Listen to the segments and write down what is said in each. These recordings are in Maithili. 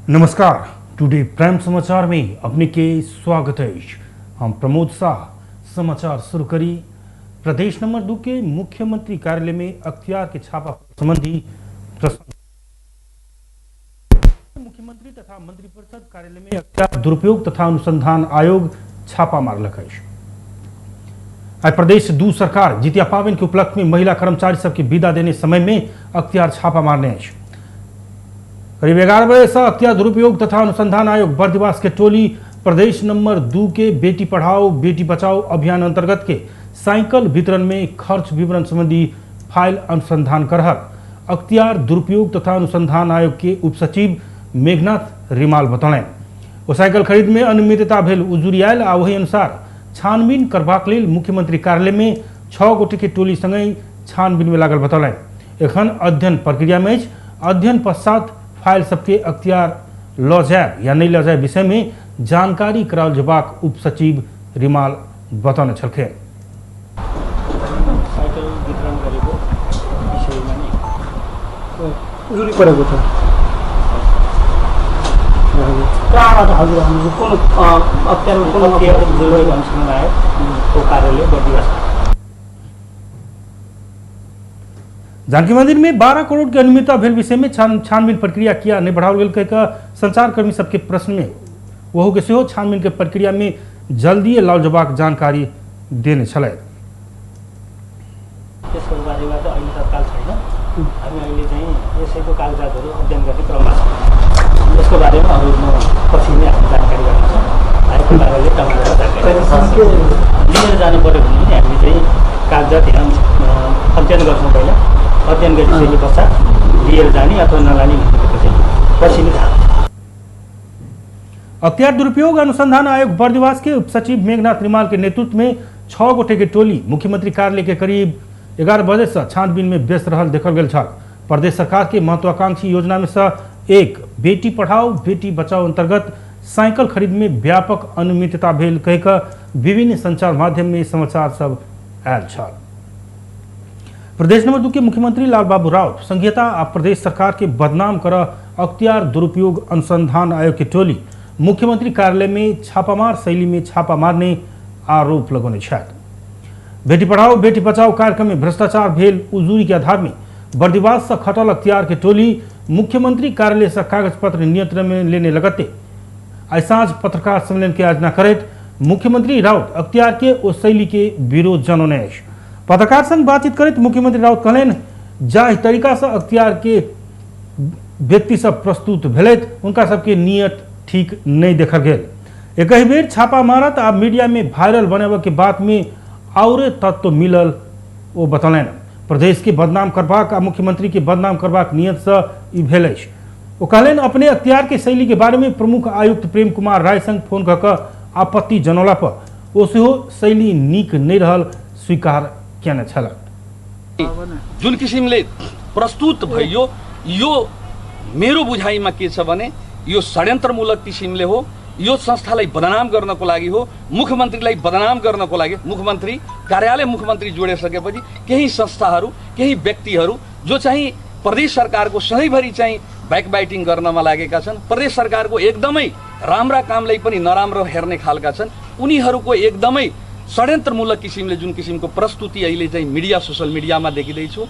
नमस्कार, टुडे प्राइम समाचार में अपने के स्वागत है। हम प्रमोद शाह। समाचार शुरू करी। प्रदेश नंबर 2 के मुख्यमंत्री कार्यालय में अख्तियार के छापा संबंधी प्रश्न। मुख्यमंत्री तथा मंत्रिपरिषद कार्यालय में अख्तियार दुरुपयोग तथा अनुसंधान आयोग छापा मारलक अछि। आइ प्रदेश 2 सरकार जितिया पाबनि के उपलक्ष्य में महिला कर्मचारी सबके विदा देने समय में अख्तियार छापा मारने अछि। करीब 11 बजे से अख्तियार दुरुपयोग तथा अनुसंधान आयोग बर्दिवास के टोली प्रदेश नंबर 2 के बेटी पढ़ाओ बेटी बचाओ अभियान अंतर्गत के साइकिल वितरण में खर्च विवरण संबंधी फाइल अनुसंधान कर रहल अख्तियार दुरुपयोग तथा अनुसंधान आयोग के उपसचिव मेघनाथ रिमाल बतौलनि। ओ साइकिल खरीद में अनियमितता भेल उजुरी आयल आ ओहि अनुसार छानबीन करबाक लेल मुख्यमंत्री कार्यालय में 6 गोटे के टोली संगहि छानबीन में लागल बतौलनि। एखन अध्ययन प्रक्रिया में अछि। अध्ययन पश्चात फाइल सबके अख्तियार लऽ जायब या नहीं लऽ जायब विषय में जानकारी कराओल जेबाक उपसचिव रिमाल बतौने छलखिन। साइकल वितरण गरेको विषयमा नि उजुरी परेको छ। कहाँबाट हजुर हाम्रो कुन अख्तियार कुन अख्तियार दुरुपयोग अनुसन्धान आयोगको कार्यालय बर्दिवास। जानकी मंदिर में 12 करोड़ के अनियमितता भेल विषय में छानबीन प्रक्रिया किया नहीं बढ़ाओल गेल कह संचारकर्मी सबके प्रश्न में ओहू के सेहो छानबीन के प्रक्रिया में जल्दी लाओल जेबाक जानकारी देने छलथि। त्यसको बारेमा त अहिले तत्काल छैन। हामी अहिले चाहिँ यसैको कागजातहरू अध्ययन गर्ने क्रममा छौँ। यसको बारेमा अरू म पछि नै हामी जानकारी गराउँछौँ। आयोगको कार्यालय टमाटर जानकारी लिएर जानु पऱ्यो भने पनि हामी चाहिँ कागजात यहाँ अध्ययन गर्छौँ। पहिला अध्ययन गरिसके पश्चात लिएर जाने अथवा नलाने भन्ने कुरो चाहिँ पछि नै थाहा हुन्छ। अख्तियार दुरुपयोग अनुसंधान आयोग बर्दिवास के उपसचिव मेघनाथ रिमाल के नेतृत्व में 6 गोटे के टोली मुख्यमंत्री कार्यालय के करीब 11 बजे से छानबीन में व्यस्त रहल देखल गेल छल। प्रदेश सरकार के महत्वाकांक्षी योजना में से एक बेटी पढ़ाओ बेटी बचाओ अंतर्गत साइकिल खरीद में व्यापक अनियमितता भेल कह कऽ विभिन्न संचार माध्यम में समाचार सब आयल छल। प्रदेश नंबर 2 के मुख्यमंत्री लालबाबू राउत संघीयता आ प्रदेश सरकार के बदनाम कर अख्तियार दुरुपयोग अनुसंधान आयोग के टोली मुख्यमंत्री कार्यालय में छापामार शैली में छापा मारने आरोप लगौने छथि। बेटी पढ़ाओ बेटी बचाओ कार्यक्रम में भ्रष्टाचार भेल उजूरी के आधार में बर्दिवास से खटल अख्तियार के टोली मुख्यमंत्री कार्यालय से कागज पत्र नियंत्रण में लेने लगते आइ साँझ पत्रकार सम्मेलन के आयोजना करैत मुख्यमंत्री राउत अख्तियार के ओ शैली के विरोध जनौने अछि। पत्रकार संग बातचीत करैत मुख्यमंत्री राउत कहलनि, जाहि तरीका से अख्तियार के व्यक्ति सब प्रस्तुत भेलथि हुनका सबके नियत ठीक नहीं देखल गेल। एक बेर छापा मारत आ मीडिया में वायरल बनेबऽ के बात में और तत्व मिलल ओ बतौलनि। प्रदेश के बदनाम करबाक आ मुख्यमंत्री के बदनाम करबाक नियत से ई भेल अछि। ओ कहलनि, अपने अख्तियार के शैली के बारे में प्रमुख आयुक्त प्रेम कुमार राय संग फोन कऽ कऽ आपत्ति जनौला पर ओ सेहो शैली नीक नहीं रहल स्वीकार केने छलथि। जुन किसिमले प्रस्तुत भइयो यो मेरो बुझाइमा के छ भने यो षड्यन्त्रमूलक किसिमले हो। यो संस्थालाई बदनाम गर्नको लागि हो, मुख्यमन्त्रीलाई बदनाम गर्नको लागि। मुख्यमन्त्री कार्यालय मुख्यमन्त्री जोडिसकेपछि केही संस्थाहरू केही व्यक्तिहरू जो चाहिँ प्रदेश सरकारको सधैँभरि चाहिँ ब्याकबाइटिङ गर्नमा लागेका छन्, प्रदेश सरकारको एकदमै राम्रा कामलाई पनि नराम्रो हेर्ने खालका छन्, उनीहरूको एकदमै षड्यन्त्रमूलक किसिमले जुन किसिमको प्रस्तुति अहिले चाहिँ मिडिया सोसल मिडियामा देखिँदैछु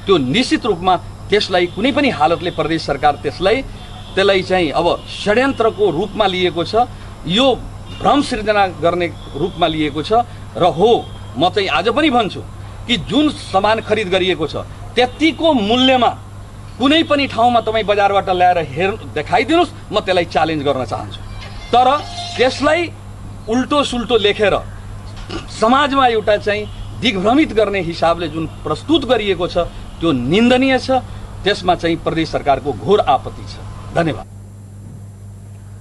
त्यो निश्चित रूपमा त्यसलाई कुनै पनि हालतले प्रदेश सरकार त्यसलाई चाहिँ अब षड्यन्त्रको रूपमा लिएको छ, यो भ्रम सृजना गर्ने रूपमा लिएको छ। र हो, म चाहिँ आज पनि भन्छु कि जुन सामान खरिद गरिएको छ त्यतिको मूल्यमा कुनै पनि ठाउँमा तपाईँ बजारबाट ल्याएर देखाइदिनुहोस्, म त्यसलाई च्यालेन्ज गर्न चाहन्छु। तर त्यसलाई उल्टो सुल्टो लेखेर समाजमा एउटा चाहिँ दिग्भ्रमित गर्ने हिसाबले जुन प्रस्तुत गरिएको छ त्यो निन्दनीय छ। त्यसमा चाहिँ प्रदेश सरकारको घोर आपत्ति छ। धन्यवाद।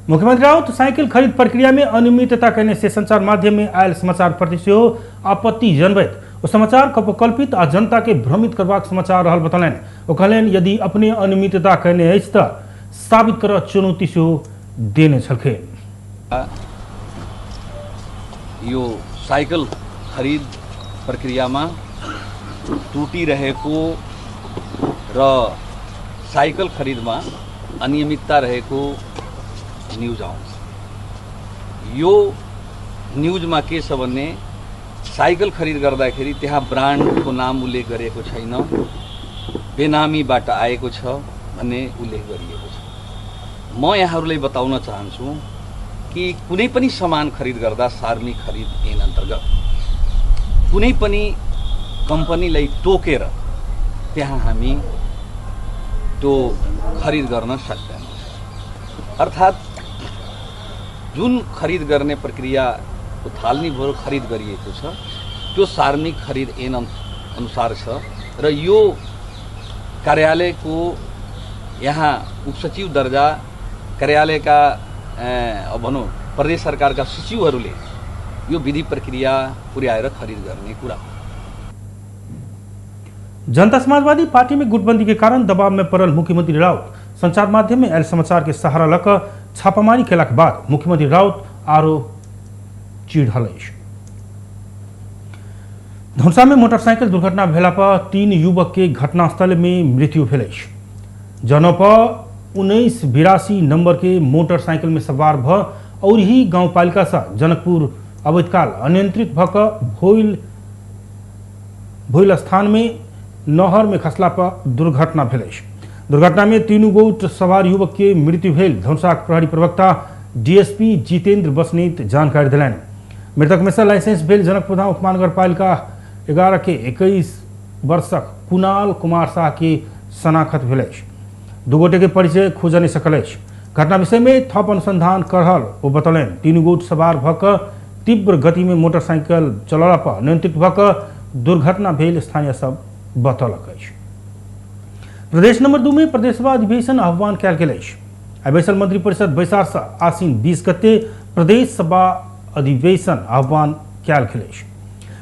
मुख्यमंत्री राउत साइकिल खरीद प्रक्रिया में अनियमितता करने से संचार माध्यम में आयल समाचार प्रति सेहो आपत्ति जनबैत ओ समाचार कपोकल्पित आ जनता के भ्रमित करबाक समाचार रहल बतौलनि। ओ कहलनि, यदि अपने अनियमितता कयने अछि तऽ साबित करऽ चुनौती सेहो देने छलखिन। यो साइकल खरिद प्रक्रियामा त्रुटि रहेको र साइकल खरिदमा अनियमितता रहेको न्युज आउँछ। यो न्युजमा के छ भने साइकल खरिद गर्दाखेरि त्यहाँ ब्रान्डको नाम उल्लेख गरिएको छैन, बेनामीबाट आएको छ भन्ने उल्लेख गरिएको छ। म यहाँहरूलाई बताउन चाहन्छु कि कुनै पनि सामान खरिद गर्दा सार्वजनिक खरिद ऐन अन्तर्गत कुनै पनि कम्पनीलाई तोकेर त्यहाँ हामी त्यो खरिद गर्न सक्दैनौँ। अर्थात् जुन खरिद गर्ने प्रक्रियाको थालनी भएर खरिद गरिएको छ त्यो सार्वजनिक खरिद ऐन अनुसार छ र यो कार्यालयको यहाँ उपसचिव दर्जा कार्यालयका भनौँ प्रदेश सरकारका सचिवहरूले यो विधि प्रक्रिया पुर्याएर खरिद गर्ने कुरा हो। जनता समाजवादी पार्टी में गुटबंदी के कारण दबाव में पड़ल मुख्यमंत्री राउत संचार माध्यम में आयल समाचार के सहारा लक छापामारी केलाक बाद मुख्यमंत्री राउत आरो चिढ़ल अछि। धनुषा में मोटरसाइकिल दुर्घटना भेला पर 3 युवक के घटनास्थल में मृत्यु भेल अछि। जनप 1982 नंबर के मोटरसाइकिल में सवार भ और ही गाउँपालिका से जनकपुर अबैत काल अनियंत्रित भ क भोइल स्थान में नहर में खसला पर दुर्घटना भेल अछि। दुर्घटना में 3 गोट सवार युवक के मृत्यु भेल धनुषाक प्रहरी प्रवक्ता डीएसपी जितेंद्र बस्नेत जानकारी दिलनि। मृतक में से लाइसेंस भेल जनकपुरधाम उपमहानगरपालिका 11 के 21 वर्षक कुणाल कुमार शाह के शनाखत भेल अछि। 2 गोटे के परिचय खोज नहीं सकल अछि। घटना विषय में थप अनुसंधान कर रहल ओ बतौलनि। 3 गोट सवार भ क तीव्र गति में मोटरसाइकिल चलला पर नियंत्रित भ क दुर्घटना भेल स्थानीय सब बतौलक अछि। प्रदेश नंबर 2 में प्रदेशसभा अधिवेशन आह्वान कयल गेल अछि। आइ बैसल मंत्रिपरिषद बैसार से आसीन 20 गते प्रदेश सभा अधिवेशन आह्वान कयल गेल अछि।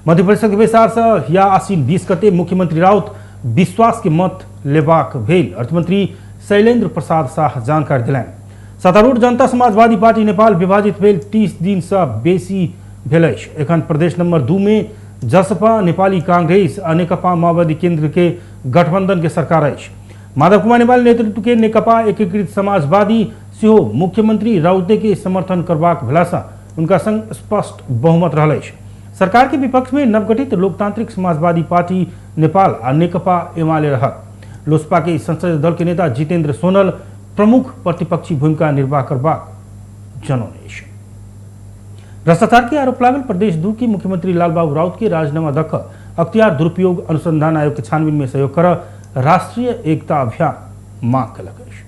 मंत्रिपरिषद के बैसार से या आसीन 20 गते मुख्यमंत्री राउत विश्वास के मत लेबाक भेल अर्थमंत्री शैलेंद्र प्रसाद शाह जानकारी दिलनि। सत्तारूढ़ जनता समाजवादी पार्टी नेपाल विभाजित भेल 30 दिन से बेसी भेल अछि। एखन प्रदेश नंबर 2 में जसपा, नेपाली कांग्रेस आ नेकपा माओवादी केंद्र के गठबंधन के सरकार अछि। माधव कुमार नेपाल नेतृत्व के नेकपा एकीकृत समाजवादी सेहो मुख्यमंत्री राउते के समर्थन करबाक भेलासँ उनका संग स्पष्ट बहुमत रहल अछि। सरकार के विपक्ष में नवगठित लोकतांत्रिक समाजवादी पार्टी नेपाल आ नेकपा एमाले रहत। लोजपा के संसदीय दल के नेता जितेंद्र सोनल प्रमुख प्रतिपक्षी भूमिका निर्वाह करबाक जनौने अछि। भ्रष्टाचार के आरोप लागल प्रदेश 2 के मुख्यमंत्री लालबाबू राउत के राजीनामा दक अख्तियार दुरुपयोग अनुसंधान आयोग के छानबीन में सहयोग कर राष्ट्रीय एकता अभियान मांग कलक अछि।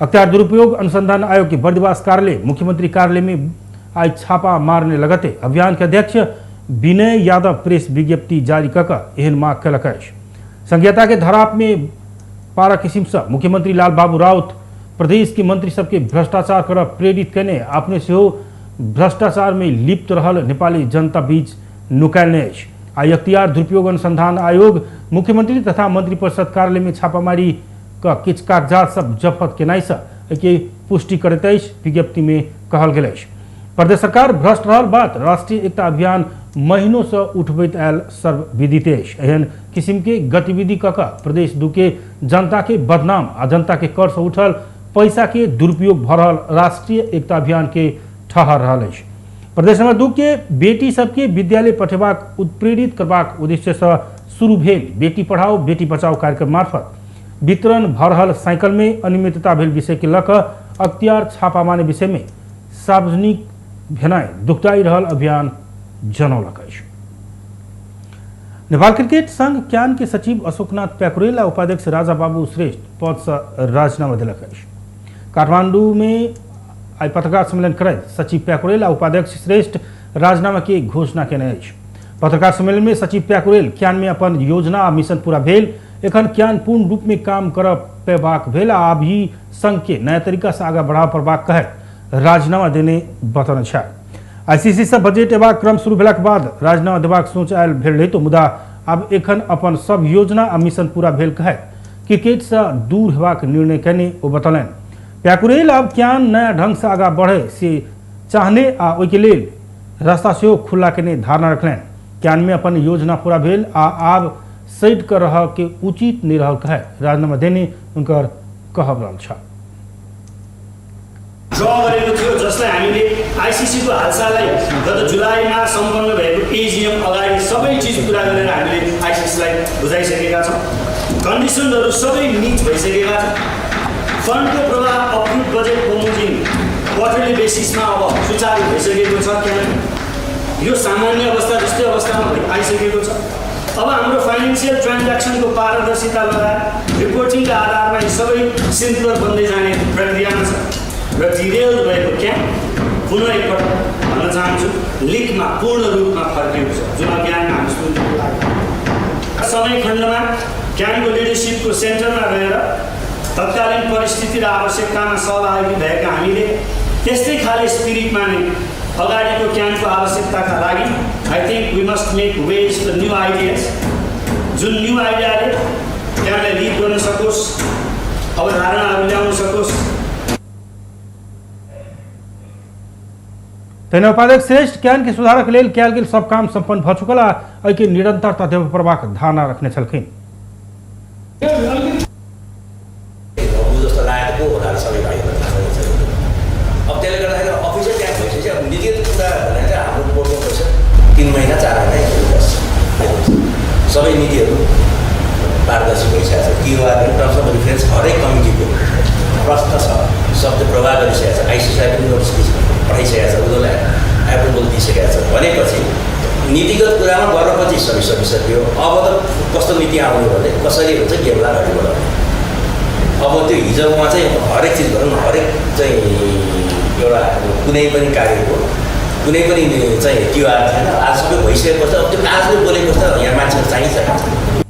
अख्तियार दुरुपयोग अनुसंधान आयोग के बर्दिवास कार्यालय मुख्यमंत्री कार्यालय में आज छापा मारने लगते अभियान के अध्यक्ष विनय यादव प्रेस विज्ञप्ति जारी कक एहन मांग कलक अछि। संघीयता के धराप में पारा किसिम से मुख्यमंत्री लालबाबू राउत प्रदेश के मंत्री सबके भ्रष्टाचार कर प्रेरित कने अपने सेहो भ्रष्टाचार में लिप्त रहल नेपाली जनता बीच नुकायने अछि। आइ अख्तियार दुरुपयोग अनुसंधान आयोग मुख्यमंत्री तथा मंत्रिपरिषद कार्यालय में छापामारी क किछु कागजात सब जफत केनाइ से एहिके पुष्टि करैत अछि विज्ञप्ति में कहल गेल अछि। प्रदेश सरकार भ्रष्ट रहल बात राष्ट्रीय एकता अभियान महीनों से उठबैत आयल सर्वविदित अछि। एहन किसिम के गतिविधि क प्रदेश 2 के जनता के बदनाम आ जनता के कर से उठल पैसा के दुरुपयोग भऽ रहल राष्ट्रीय एकता अभियान के ठहर रहल अछि। प्रदेश नंबर 2 के बेटी सबके विद्यालय पठेबाक उत्प्रेरित करबाक उद्देश्य से शुरू भेल बेटी पढ़ाओ बेटी बचाओ कार्यक्रम मार्फत वितरण भऽ रहल साइकिल में अनियमितता भेल विषय के लऽ कऽ अख्तियार छापा मारने विषय में सार्वजनिक भेनाइ दुखदायी रहल अभियान जनौलक अछि। नेपाल क्रिकेट संघ क्यान के सचिव अशोकनाथ प्याकुरेल आ उपाध्यक्ष राजा बाबू श्रेष्ठ पद से राजीनामा देलक अछि। काठमांडू में आइ पत्रकार सम्मेलन करैत सचिव प्याकुरेल आ उपाध्यक्ष श्रेष्ठ राजीनामा के घोषणा केने अछि। पत्रकार सम्मेलन में सचिव प्याकुरेल क्यान में अपन योजना आ मिशन पूरा भेल, एखन क्यान पूर्ण रूप में काम कर पेबाक भेल आ अभी संघ के नया तरीका से आगा बढ़ा पड़बाक कहैत राजीनामा देने बतौने छथि। आईसीसी से बजट एबाक क्रम शुरू भेलाक बाद राजीनामा देबाक सोच आयल भेल रहितो मुदा आब एखन अपन सब योजना आ मिशन पूरा भेल कहैत क्रिकेट से दूर हेबाक निर्णय केने ओ बतौलनि। प्याकुरेल आब क्यान नया ढंग से आगा बढ़े से चाहने आ ओहिके लेल रास्ता सेहो खुला केने धारणा रखलनि। क्यान में अपन योजना पूरा भेल आ आब सटि कऽ रहऽ के उचित नहि रहल कहैत राजीनामा देने हुनकर कहब रहल छल। ड्र गरेको थियो, जसलाई हामीले आइसिसीको हालसालै गत जुलाईमा सम्पन्न भएको एजिएम अगाडि सबै चिज पुरा गरेर हामीले आइसिसीलाई बुझाइसकेका छौँ। कन्डिसनहरू सबै मिट भइसकेका छन्। फन्डको प्रवाह अप्रुभ बजेट बमोजिम क्वार्टरली बेसिसमा अब सुचारू भइसकेको छ। त्यहाँ यो सामान्य अवस्था जस्तै अवस्थामा आइसकेको छ। अब हाम्रो फाइनेन्सियल ट्रान्ज्याक्सनको पारदर्शिता लगायत रिपोर्टिङका आधारमा यी सबै सिम्पलर बन्दै जाने प्रक्रियामा छ र डिरेल भएको क्यान पुनः एकपटक भन्न चाहन्छु, लिकमा पूर्ण रूपमा फर्किएको छ, जुन अभियानमा हामी सुरुको लागि समयखण्डमा क्यानको लिडरसिपको सेन्टरमा रहेर तत्कालीन परिस्थिति र आवश्यकतामा सहभागी भएका हामीले त्यस्तै खाले स्पिरिटमा नै अगाडिको क्यानको आवश्यकताका लागि I think we must make ways for new ideas, जुन न्यू आइडियाले क्यानलाई लिड गर्न सकोस्, अवधारणाहरू ल्याउन सकोस्। तहिना उपाध्यक्ष श्रेष्ठ can के सुधारक लेल कयल गेल सब काम सम्पन्न भऽ चुकल आ एहिके निरंतरता देबय पड़बाक धारणा रखने छलखिन। जस्तो लागेको को होला सबै भाइहरूलाई थाहा छ। अब त्यसले गर्दाखेरि अफिसियल ट्याक्स भइसकेपछि अब नीतिगत कुरा भनेर चाहिँ हाम्रो बोर्डको पैसा 3 महिना 4 महिना बस्छ। सबै नीतिहरू पारदर्शी भइसकेको छ। टिओआर टर्म्स अफ रिफरेन्स हरेक कमिटीको प्रश्न छ, शब्द प्रवाह गरिसकेको छ। आइसिसिआई पनि नोटिस पठाइसकेको छ, उनीहरूलाई एप्रुभल दिइसकेको छ। भनेपछि नीतिगत कुरामा गर्नुपर्छ सबै सकिसक्यो। अब त कस्तो नीति आउने भने कसरी हुन्छ गेमलाई अगाडि बढाउने। अब त्यो हिजोमा चाहिँ हरेक चिज भनौँ न, हरेक चाहिँ एउटा कुनै पनि कार्यको कुनै पनि चाहिँ टिओआर थिएन, आज सबै भइसकेपछि अब त्यो कागजले बोलेपछि त यहाँ मान्छेहरू चाहिसकेको छ।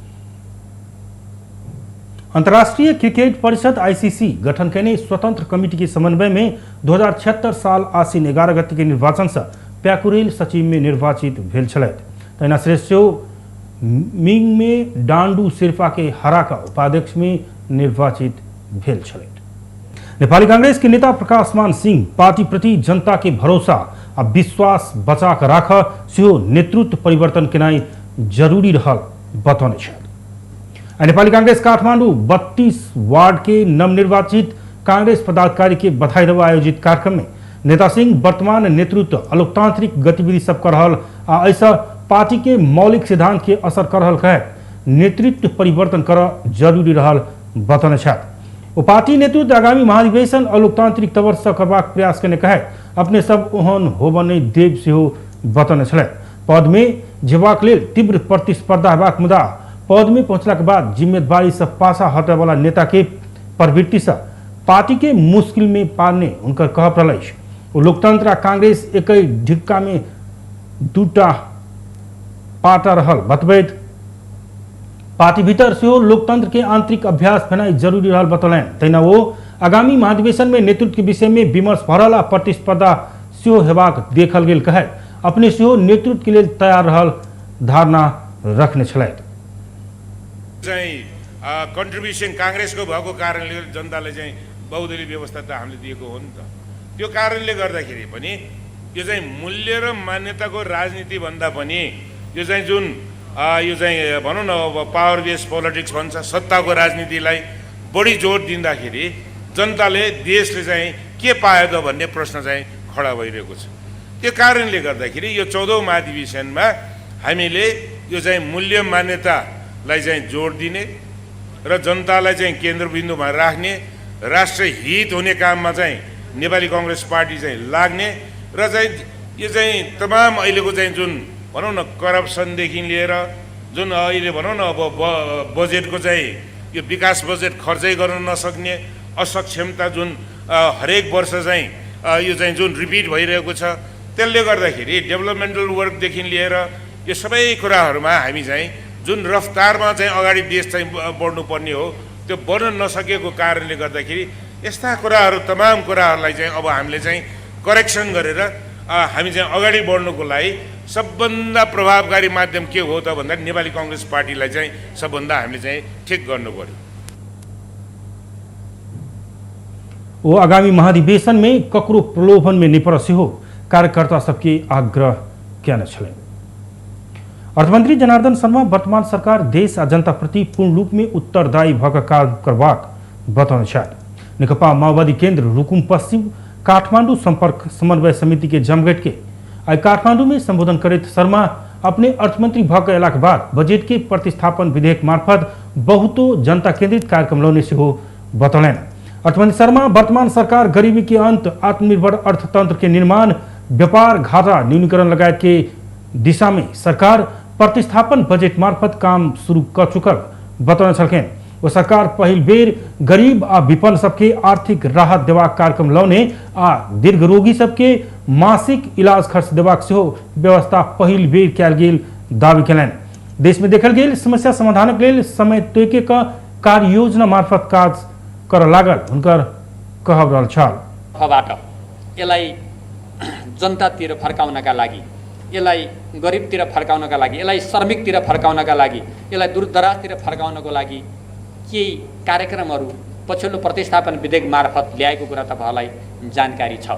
अंतर्राष्ट्रीय क्रिकेट परिषद आईसीसी गठन कयने स्वतंत्र कमिटी के समन्वय में 2076 साल आश्विन 11 गते के निर्वाचन से प्याकुरेल सचिव में निर्वाचित भेल छलथि। तहिना श्रेष्ठ मिंग में डांडू शेर्पा के हरा कऽ उपाध्यक्ष में निर्वाचित भेल छलथि। नेपाली कांग्रेस के नेता प्रकाश मान सिंह पार्टी प्रति जनता के भरोसा आ विश्वास बचा कऽ राख सेहो नेतृत्व परिवर्तन केनाइ जरूरी रहल बतौने छथि। नेपाली कांग्रेस काठमाडौँ 32 वार्ड के नवनिर्वाचित कांग्रेस पदाधिकारी के बधाई देवा आयोजित कार्यक्रम में नेता सिंह वर्तमान नेतृत्व अलोकतांत्रिक गतिविधि सब कर रहल आ ऐसा पार्टी के मौलिक सिद्धांत के असर कर रहल कहत नेतृत्व परिवर्तन कर जरूरी रहल बतौने छथि। ओ पार्टी नेतृत्व आगामी महाधिवेशन अलोकतांत्रिक तौर से करबाक प्रयास करने कहत अपने सब ओहन होबऽ नहि देव सेहो बतौने छलथि। पद में जेबाक लेल तीव्र प्रतिस्पर्धा हेबाक मुदा पद में पहुंचला के बाद जिम्मेदारी से पाछा हटय वाला नेता के प्रवृत्ति से पार्टी के मुश्किल में पारने उनकर कहब रहल अछि। ओ लोकतंत्र आ कांग्रेस एक ढिक्का में दूटा पाटा रहल बतबैत पार्टी भीतर सेहो लोकतंत्र के आंतरिक अभ्यास भेनाइ जरूरी रहल बतौलनि। तहिना ओ आगामी महाधिवेशन में नेतृत्व के विषय में विमर्श भरल आ प्रतिस्पर्धा सेहो हेबाक देखल गेल कहैत अपने सेहो नेतृत्व के लेल तैयार रहल धारणा रखने छलथि। चाहिँ कन्ट्रिब्युसन काङ्ग्रेसको भएको कारणले जनताले चाहिँ बहुदलीय व्यवस्था त हामीले दिएको हो नि त। त्यो कारणले गर्दाखेरि पनि यो चाहिँ मूल्य र मान्यताको राजनीति भन्दा पनि यो चाहिँ जुन यो चाहिँ भनौँ न अब पावर बेस पोलिटिक्स भन्छ, सत्ताको राजनीतिलाई बढी जोड दिँदाखेरि जनताले देशले चाहिँ के पायो त भन्ने प्रश्न चाहिँ खडा भइरहेको छ। त्यो कारणले गर्दाखेरि यो 14औं महाधिवेशनमा हामीले यो चाहिँ मूल्य मान्यतालाई चाहिँ जोड दिने र जनतालाई चाहिँ केन्द्रबिन्दुमा राख्ने, राष्ट्रहित हुने काममा चाहिँ नेपाली कङ्ग्रेस पार्टी चाहिँ लाग्ने र चाहिँ यो चाहिँ तमाम अहिलेको चाहिँ जुन भनौँ न करप्सनदेखि लिएर जुन अहिले भनौँ न अब बजेटको चाहिँ यो विकास बजेट खर्चै गर्न नसक्ने असक्षमता जुन हरेक वर्ष चाहिँ यो चाहिँ जुन रिपिट भइरहेको छ, त्यसले गर्दाखेरि डेभलपमेन्टल वर्कदेखि लिएर यो सबै कुराहरूमा हामी चाहिँ जुन रफ्तारमा चाहिँ अगाडि देश चाहिँ बढ्नुपर्ने हो त्यो बढ्न नसकेको कारणले गर्दाखेरि यस्ता कुराहरू तमाम कुराहरूलाई चाहिँ अब हामीले चाहिँ करेक्सन गरेर हामी चाहिँ अगाडि बढ्नुको लागि सबभन्दा प्रभावकारी माध्यम के हो त भन्दा नेपाली कङ्ग्रेस पार्टीलाई चाहिँ सबभन्दा हामीले चाहिँ ठिक गर्नु पर्यो। ओ आगामी महाधिवेशन में ककरो प्रलोभन में नहीं पड़ सेहो कार्यकर्ता सबके आग्रह कयने छलनि। अर्थमंत्री जनार्दन शर्मा वर्तमान सरकार देश आ जनता प्रति पूर्ण रूप में उत्तरदायी भऽ कऽ कार्य करबाक बतौने छथि। नेकपा माओवादी केंद्र रुकुम पश्चिम काठमांडू संपर्क समन्वय समिति के जमघट के आइ काठमांडू में संबोधन करैत शर्मा अपने अर्थमंत्री भऽ के अयलाक बाद बजट के प्रतिस्थापन विधेयक मार्फत बहुतो जनता केंद्रित कार्यक्रम लौने सेहो बतौलनि। अर्थमंत्री शर्मा वर्तमान सरकार गरीबी के अंत, आत्मनिर्भर अर्थतंत्र के निर्माण, व्यापार घाटा न्यूनीकरण लगायत के दिशा में सरकार प्रतिस्थापन बजट मार्फत काम शुरू कर चुकल बतौने छलखिन। ओ सरकार पहिल बेर गरीब आ विपन्न सबके आर्थिक राहत देबाक कार्यक्रम लौने आ दीर्घ रोगी सबके मासिक इलाज खर्च देबाक सेहो व्यवस्था पहिल बेर कयल गेल दावी कयलनि। देश में देखल गेल समस्या समाधानक लेल समय तय कऽ कार्य योजना मार्फत काज करऽ लागल हुनकर कहब रहल छल। यसलाई जनतातिर फर्काउनका लागि, यसलाई गरिबतिर फर्काउनका लागि, यसलाई श्रमिकतिर फर्काउनका लागि, यसलाई दूरदराजतिर फर्काउनको लागि केही कार्यक्रमहरू पछिल्लो प्रतिस्थापन विधेयक मार्फत ल्याएको कुरा तपाईँहरूलाई जानकारी छ।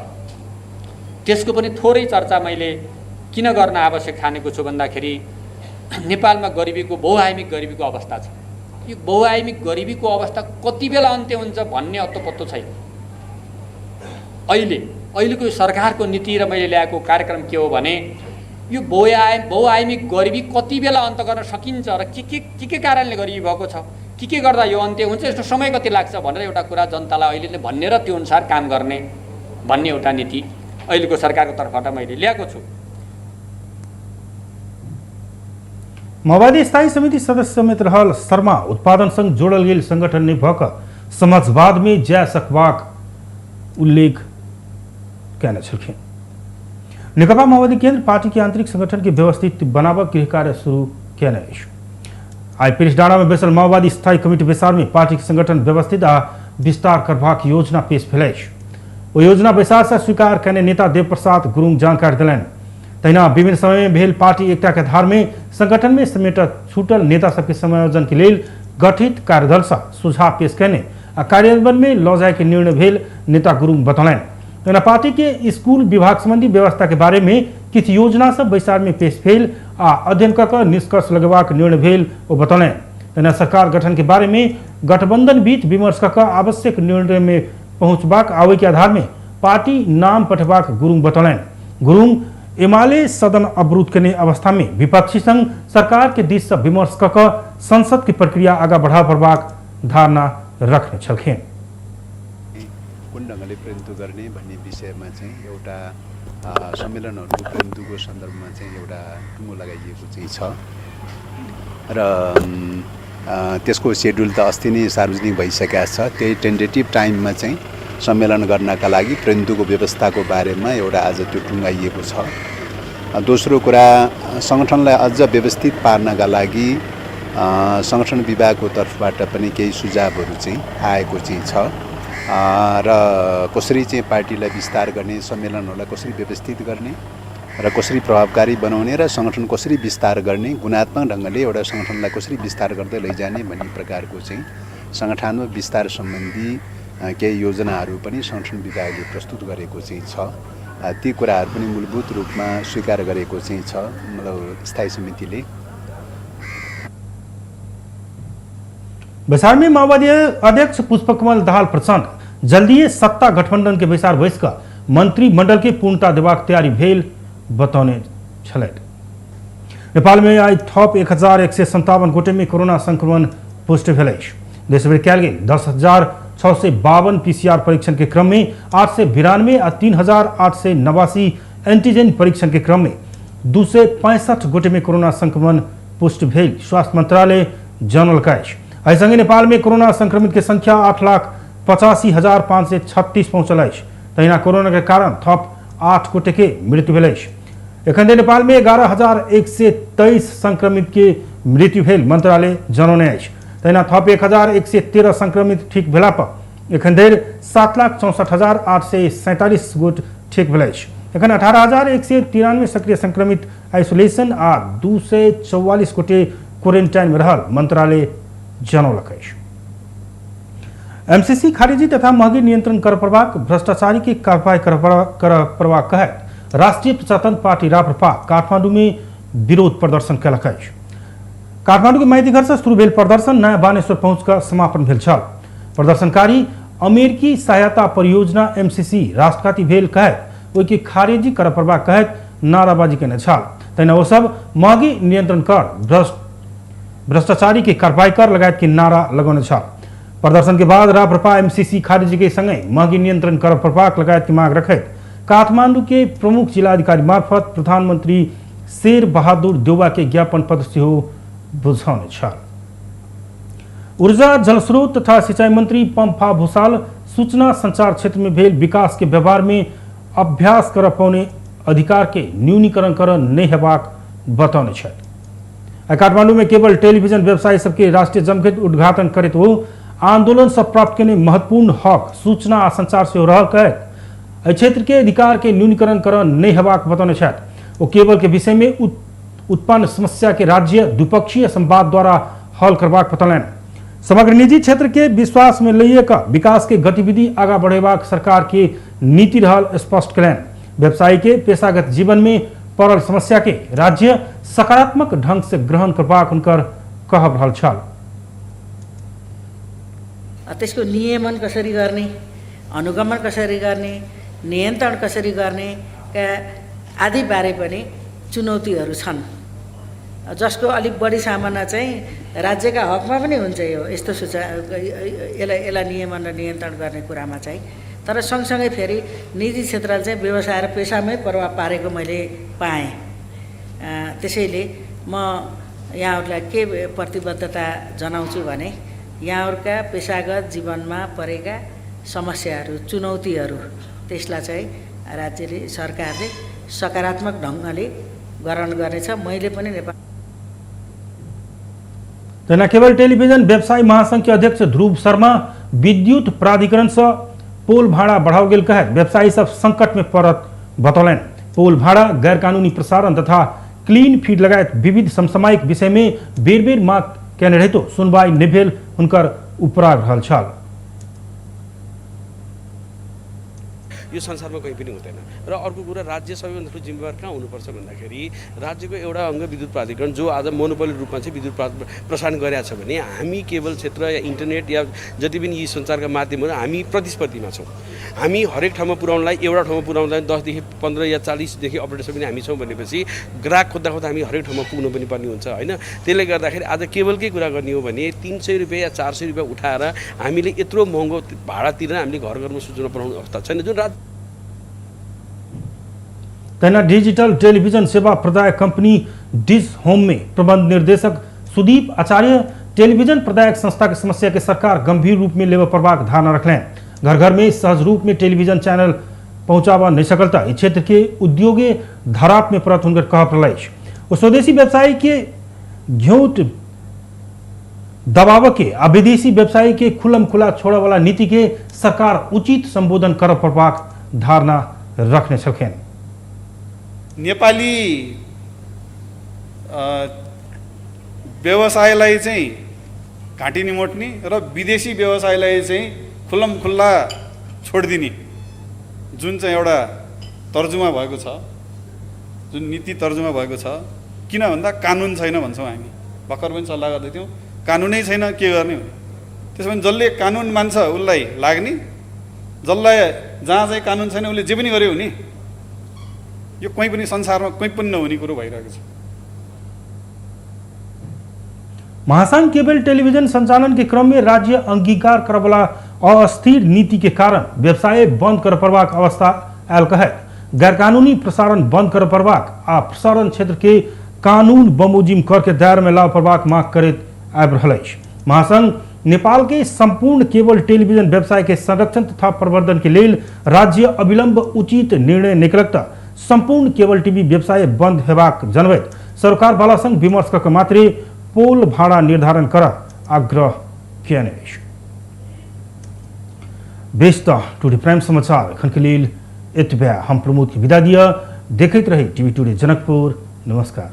त्यसको पनि थोरै चर्चा मैले किन गर्न आवश्यक ठानेको छु भन्दाखेरि नेपालमा गरिबीको बहुआयामिक गरिबीको अवस्था छ। यो बहुआयामिक गरिबीको अवस्था कति बेला अन्त्य हुन्छ भन्ने अत्तोपत्तो छैन। अहिलेको यो सरकारको नीति र मैले ल्याएको कार्यक्रम के हो भने यो बहुआयामिक गरिबी कति बेला अन्त गर्न सकिन्छ र के के कारणले गरिबी भएको छ, के गर्दा यो अन्त्य हुन्छ, यसको समय कति लाग्छ भनेर एउटा कुरा जनतालाई अहिले नै भन्ने र त्यो अनुसार काम गर्ने भन्ने एउटा नीति अहिलेको सरकारको तर्फबाट मैले ल्याएको छु। माओवादी स्थायी समिति सदस्य समेत रहल शर्मा उत्पादन संग जोड़ल गेल संगठन ने भऽ कऽ समाजवाद में जा सकबाक उल्लेख कयने छलखिन। नेकपा माओवादी केंद्र पार्टी के आंतरिक संगठन के व्यवस्थित बनाबक गृह कार्य शुरू कयने अछि। आइ पेरिसडाँडा में बैसल माओवादी स्थायी कमिटी बैसार में पार्टी के संगठन व्यवस्थित आ विस्तार करबाक योजना पेश भेल अछि। ओ योजना बैसार से स्वीकार कयने नेता देवप्रसाद गुरुङ जानकारी देलनि। तहिना विभिन्न समय में भेल पार्टी एकता के आधार में संगठन में समेट छूटल नेता सबके समायोजन के लेल गठित कार्यदल से सुझाव पेश कयने आ कार्यान्वयन में लऽ जाय के निर्णय भेल नेता गुरुङ बतौलनि। तहिना पार्टी के स्कूल विभाग संबंधी व्यवस्था के बारे में किछु योजना सब बैसार में पेश भेल आ अध्ययन कऽ कऽ निष्कर्ष लगेबाक निर्णय भेल ओ बतौलनि। तहिना सरकार गठन के बारे में गठबंधन बीच विमर्श कऽ कऽ आवश्यक निर्णय में पहुँचबाक आ ओहि के आधार में पार्टी नाम पठेबाक गुरुङ बतौलनि। गुरुङ एमाले सदन अवरुद्ध करने अवस्था में विपक्षी संग सरकार के दिस से विमर्श कऽ कऽ संसद की प्रक्रिया आगा बढ़ा पड़बाक धारणा रखने छलखिन। कुन ढङ्गले प्रन्तु गर्ने भन्ने विषयमा चाहिँ एउटा सम्मेलनहरूको प्रन्तुको सन्दर्भमा चाहिँ एउटा टुङ्गो लगाइएको चाहिँ छ र त्यसको सेड्युल त अस्ति नै सार्वजनिक भइसकेको छ। त्यही टेन्टेटिभ टाइममा चाहिँ सम्मेलन गर्नका लागि प्रन्तुको व्यवस्थाको बारेमा एउटा आज त्यो टुङ्गाइएको छ। दोस्रो कुरा, सङ्गठनलाई अझ व्यवस्थित पार्नका लागि सङ्गठन विभागको तर्फबाट पनि केही सुझावहरू चाहिँ आएको चाहिँ छ र कसरी चाहिँ पार्टीलाई विस्तार गर्ने, सम्मेलनहरूलाई कसरी व्यवस्थित गर्ने र कसरी प्रभावकारी बनाउने र सङ्गठन कसरी विस्तार गर्ने, गुणात्मक ढङ्गले एउटा सङ्गठनलाई कसरी विस्तार गर्दै लैजाने भन्ने प्रकारको चाहिँ सङ्गठनात्मक विस्तार सम्बन्धी केही योजनाहरू पनि सङ्गठन विभागले प्रस्तुत गरेको चाहिँ छ। ती कुराहरू पनि मूलभूत रूपमा स्वीकार गरेको चाहिँ छ मतलब स्थायी समितिले। बैसार में माओवादी अध्यक्ष पुष्पकमल दाहाल प्रचण्ड जल्दीए सत्ता गठबंधन के बैसार बैस कऽ मंत्रिमंडल के पूर्णता देबाक तैयारी भेल बतौने छलथि। नेपाल में आइ थप 1157 गोटे में कोरोना संक्रमण पुष्टि भेल अछि। देशभरि कयल गेल 10,652 पीसीआर परीक्षण के क्रम में 892 आ 3,889 एंटीजन परीक्षण के क्रम में 265 गोटे में कोरोना संक्रमण पुष्टि भेल स्वास्थ्य मंत्रालय जनौलक अछि। एहि संगे नेपाल में कोरोना संक्रमित के संख्या 8,85,536 पहुंचल अछि। तहिना कोरोना के कारण थप 8 गोटे के मृत्यु भेल अछि। एखन धरि नेपाल में 11,123 संक्रमित के मृत्यु भेल मंत्रालय जनौने अछि। तहिना थप 1,113 संक्रमित ठीक भेला पर एखन धरि 7,64,847 गोट ठीक भेल अछि। एखन 18,193 सक्रिय संक्रमित आइसोलेशन आ 244 गोटे क्वारेंटाइन में रहल मंत्रालय जनौलक अछि। एमसीसी खारिजी तथा महगी नियंत्रण कर पड़बाक, भ्रष्टाचारी के कार्रवाई कर पड़बाक कहैत राष्ट्रिय प्रजातंत्र पार्टी राप्रपा काठमांडू में विरोध प्रदर्शन कयलक अछि। काठमांडू के माइतीघर से शुरू भेल प्रदर्शन नयाँ बानेश्वर पहुँच कऽ समापन भेल छल। प्रदर्शनकारी अमेरिकी सहायता परियोजना एमसीसी राष्ट्रघाती भेल कहैत ओहिके खारेजी करय पड़बाक कहैत नाराबाजी केने छल। तहिना ओ सब महगी नियंत्रण कर, भ्रष्टाचारी के कार्रवाई कर लगायत के नारा लगौने छल। प्रदर्शन के बाद राप्रपा एमसीसी खारिजी के संगे महगी नियंत्रण कर पड़बाक लगायत के मांग रखैत काठमांडू के प्रमुख जिलाधिकारी मार्फत प्रधानमंत्री शेर बहादुर देउवा के ज्ञापन पत्र सेहो बुझौने छल। ऊर्जा जलस्रोत तथा सिंचाई मंत्री पंफा भूषाल सूचना संचार क्षेत्र में भेल विकास के व्यवहार में अभ्यास कर पौने अधिकार के न्यूनीकरण कर नहीं हेबाक बतौने छथि। काठमांडू में केबल टेलीविजन व्यवसायी सबके राष्ट्रीय जमघट उद्घाटन करैत ओ आंदोलन से प्राप्त केने महत्वपूर्ण हक सूचना आ संचार से रहल कहैत एहि क्षेत्र के अधिकार के न्यूनीकरण कर नहीं हेबाक बतौने छथि। ओ केबल के विषय में उत्पन्न समस्या के राज्य द्विपक्षीय संवाद द्वारा हल करबाक बतौलनि। समग्र निजी क्षेत्र के विश्वास में लइए कऽ विकास के गतिविधि आगा बढ़ेबाक सरकार के नीति रहल स्पष्ट कयलनि। व्यवसायी के पेशागत जीवन में पड़ल समस्या के राज्य सकारात्मक ढंग से ग्रहण करबाक हुनकर कहब रहल छल। त्यसको नियमन कसरी गर्ने, अनुगमन कसरी गर्ने, नियन्त्रण कसरी गर्ने का आदि बारे पनि चुनौतीहरू छन्, जसको अलिक बढी सामना चाहिँ राज्यका हकमा पनि हुन्छ। यो यस्तो सूचना यसलाई नियमन र नियन्त्रण गर्ने कुरामा चाहिँ, तर सँगसँगै फेरि निजी क्षेत्रले चाहिँ व्यवसाय र पेसामै प्रभाव पारेको मैले पाएँ। त्यसैले म यहाँहरूलाई के प्रतिबद्धता जनाउँछु भने यहाँहरूका पेसागत जीवनमा परेका समस्याहरू, चुनौतीहरू त्यसलाई चाहिँ राज्यले, सरकारले सकारात्मक ढङ्गले ग्रहण गर्नेछ। मैले पनि नेपाल तहिना केबल टेलीविजन व्यवसायी महासंघ के अध्यक्ष ध्रुव शर्मा विद्युत प्राधिकरण से पोल भाड़ा बढ़ाओ गेल कहैत व्यवसायी सब संकट में पड़त बतौलनि। पोल भाड़ा, गैरकानूनी प्रसारण तथा क्लीन फीड लगायत विविध समसामयिक विषय में बेर बेर माग केने रहितो सुनवाई नहि भेल हुनकर उपराग रहल छल। यो संसारमा कहीँ पनि हुँदैन। र अर्को कुरा, राज्य सबैभन्दा ठुलो जिम्मेवार कहाँ हुनुपर्छ भन्दाखेरि राज्यको एउटा अङ्ग विद्युत प्राधिकरण जो आज मोनोपोली रूपमा चाहिँ विद्युत प्रसारण गरेको छ भने हामी केबल क्षेत्र या इन्टरनेट या जति पनि यी सञ्चारका माध्यमहरू हामी प्रतिस्पर्धीमा छौँ। हामी हरेक ठाउँमा पुर्याउनलाई, एउटा ठाउँमा पुर्याउनलाई 10 देखि 15 या 40 देखि अपरेटर पनि हामी छौँ भनेपछि ग्राहक खोज्दा खोज्दा हामी हरेक ठाउँमा पुग्नु पनि पर्ने हुन्छ होइन। त्यसले गर्दाखेरि आज केबलकै कुरा गर्ने हो भने 300 रुपियाँ या 400 रुपियाँ उठाएर हामीले यत्रो महँगो भाडा तिरेर हामीले घर घरमा सूचना पुर्याउने अवस्था छैन। जुन राज्य तहिना डिजिटल टेलीविजन सेवा प्रदायक कंपनी डिश होम में प्रबंध निर्देशक सुदीप आचार्य टेलीविजन प्रदायक संस्था के समस्या के सरकार गंभीर रूप में लेबय पड़बाक धारणा रखलनि। घर घर में सहज रूप में टेलीविजन चैनल पहुंचाबा नहीं सकलता इस क्षेत्र के उद्योगे धराप में पड़त हुनकर कहब रहल अछि। ओ स्वदेशी व्यवसायी के घ्योट दबाव के आ विदेशी व्यवसायी के खुलम खुला छोड़े वाला नीति के सरकार उचित संबोधन करय पड़बाक धारणा रखने छलखिन। नेपाली व्यवसायलाई चाहिँ घाँटी निमोट्ने र विदेशी व्यवसायलाई चाहिँ खुल्लम खुल्ला छोडिदिने जुन चाहिँ एउटा तर्जुमा भएको छ, जुन नीति तर्जुमा भएको छ, किन भन्दा कानुन छैन भन्छौँ हामी। भर्खर पनि सल्लाह गर्दै थियौँ, कानुनै छैन के गर्ने भने। त्यसो भने जसले कानुन मान्छ उसलाई लाग्ने, जसलाई जहाँ चाहिँ कानुन छैन उसले जे पनि गर्यो हुने, यो कहीँ पनि संसारमा कहीँ पनि नहुने कुरो भइरहेको छ। महासंघ केबल टेलीविजन संचालन के क्रम में राज्य अंगीकार करवला अस्थिर नीति के कारण व्यवसाय बंद कर पड़बाक अवस्था आयल कहैत गैरकानूनी प्रसारण बंद कर पड़बाक आ प्रसारण क्षेत्र के कानून बमोजिम कर के दायरा में लाभ पड़बाक मांग करैत आबि रहल अछि। महासंघ नेपाल के संपूर्ण केबल टेलीविजन व्यवसाय के संरक्षण तथा प्रवर्धन के लेल राज्य अविलंब उचित निर्णय निकलत संपूर्ण केबल टीवी व्यवसाय बंद हेबाक जनबैत सरकार वाला संग विमर्श कऽ मात्रे पोल भाड़ा निर्धारण कर आग्रह कयने अछि। बेस त टुडे प्राइम समाचार एखन के लेल एतबे। हम प्रमोद के विदा दिअ। देखैत रही टीवी टुडे जनकपुर। नमस्कार।